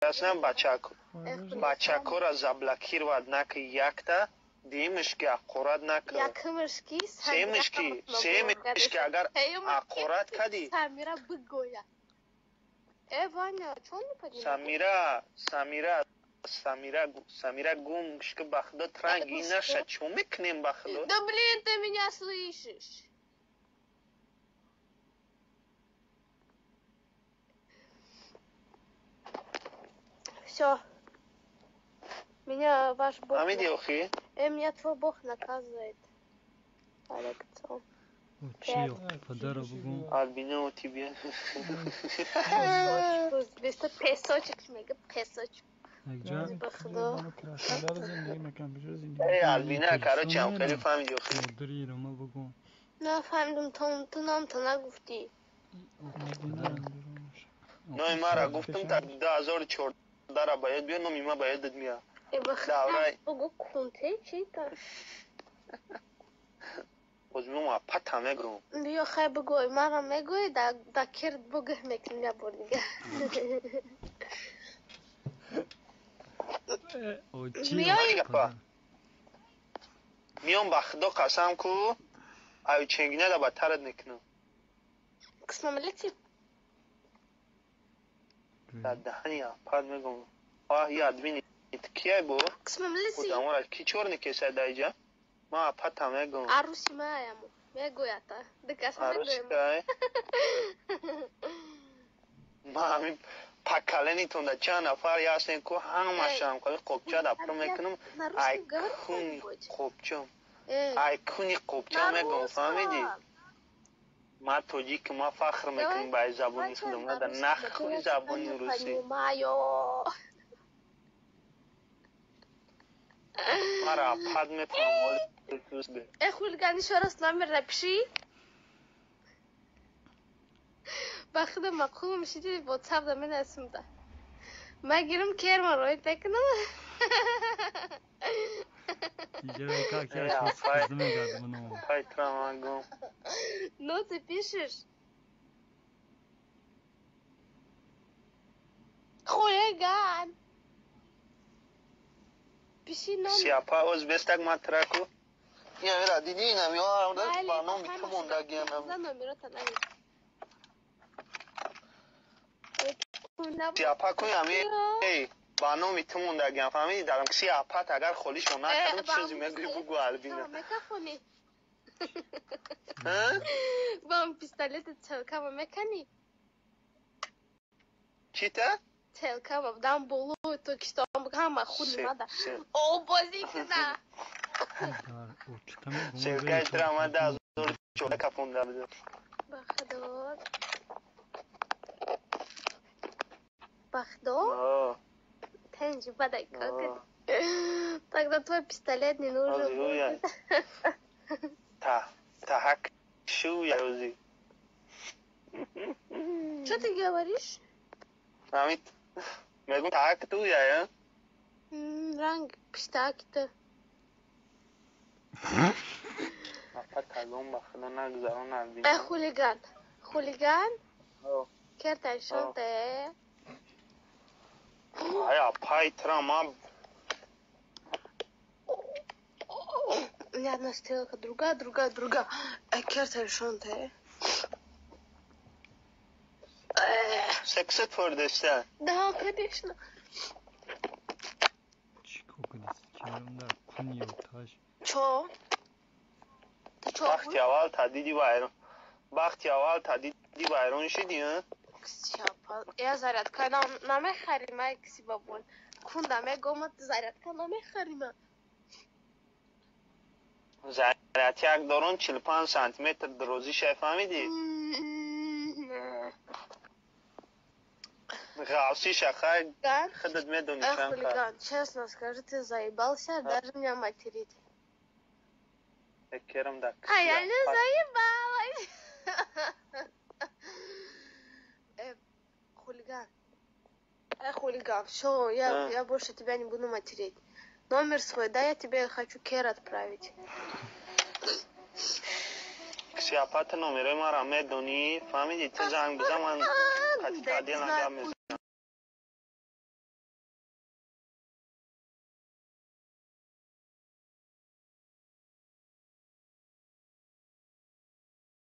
Ясно, бачак. Бачакора заблокировать наки якта, дуюмиш ки аққорат наки. Якумиш ки Сеюмиш ки, сеюмиш ки агар аққорат кадӣ. Самира бигоя. Э, Ваня, чё не поднимаешь? Самира, Самира, Самира, Самира гум ки ба худо транг ин наша чо мекунем ба худо? Да блин, ты меня слышишь? Все. Меня ваш бог... Фаҳмидӣ охи? Меня твой бог наказывает. Алексо. Чи падара бугум. Альбина у тебе. Беста песочек мега песочек. Якҷа Ба худо. Эй, Альбина, короче, ам хеле фаҳмидӣ охи. Модари ирома бугум. Нафаҳмидум, ту номто нагуфтӣ. Номи мара гуфтам, та 2014 ба ёд биё, номи ма ба ёдат меяд. Э, ба худо, Давай. бугу кунте чита. Боз меом апата мегӯм. Биё хай бугӯй, мара мегӯй, да кирд бугӯ мекунем я бор дига. Чи Миёи? Гапа. Миём ба худо қасам ку, аю ченгина да ба тарат мекунам. Кисмамалити? Дар даҳани апат мегӯм. Оҳ, я админи кияй бо? Кисмамалити? Одамора ки чор никесай дар иҷа? Ман апата мегӯм. Аруси маямо. Мегӯята. Дикаса мегӯем. Арӯсикай? Ман ҳамин поколенитон да чанд нафар ястем ку ҳамашам қали қопча да пур мекунам. На Ай русском говори куни кто-нибудь. қопча. Эй, Ай куни қопча на мегӯм, фаҳмидӣ? русском. Ман тоҷик, ман фахр мекунам ба забони Давай худам, на на да русском, а то нахуй я тебя забони не русӣ. понимаю. Мара апат мефаҳмам. Э, хулиган, еще раз номер напиши. Ба худо мақул мешиди WhatsApp да менасимда. Ма гирим керма рой мекунам. Иҷа как Э, я апай. хизд мегардам ном. Пай тра ман гум. Ну, ты пишешь? Хулиган! Пиши номер. Сиапа оз бестак ман траку. Ина дидӣ ина миёрам да Майли, ба номи ҳама ту мондагианам. За номерота навис. Сиапа кун ами эй ба номи ту мондагиам фаҳмидӣ дарам сиапат агар холишо накардам чизе мегӯӣ бугӯ Альбина. Мекафони. Ҳа? Бам пистолети целкама мекани? Чита? Целкама дам болои Тоҷикистон ҳама худ мада. Се. О, бозӣ кина. Дар очта мегум. Селкаи тра ман 2014 кафонда будам. Ба худо. Ба худо. О, Тенҷи бадай как о. Тогда твой пистолет не нужен Ози гӯя. будет. Та таҳак шуя ози. Что ты говоришь? Ҳамин мегӯм таҳак туя, я? Ранг пиштаки-то. Апа тагон ба худо нагузарон Э, Альбина. хулиган. Хулиган? О. Керта шонте. Ай апай тра ман У меня одна стрелка, другая, другая, другая. Э, керта шонте. Сексет фордеста. Да, конечно. Чи кокадис керам да куни оташ. Чё? Ты чё? Бахти аввал та диди вайрон. Бахти аввал та диди вайрон шидӣ, ҳа? Я зарядка нам намехарим, ай киси бабон. Кунда мегома зарядка намехарим. Заряд як дорон 45 сантиметр дарозӣ шай фаҳмидӣ? Ғафсиша хай Хулиган. худат медонӣ Эх, чанд ка. хулиган, честно скажи, ты заебался даже меня материть. Керам да А я не заебалась. Э, хулиган. Э, хулиган, все, я, А. я больше тебя не буду материть. Номер свой, да, я тебе хочу кер отправить. Киси апата номерои маро медонӣ фаҳмидӣ ту занг бизан ман Да, кати не отдельно знаю, гап мезанам.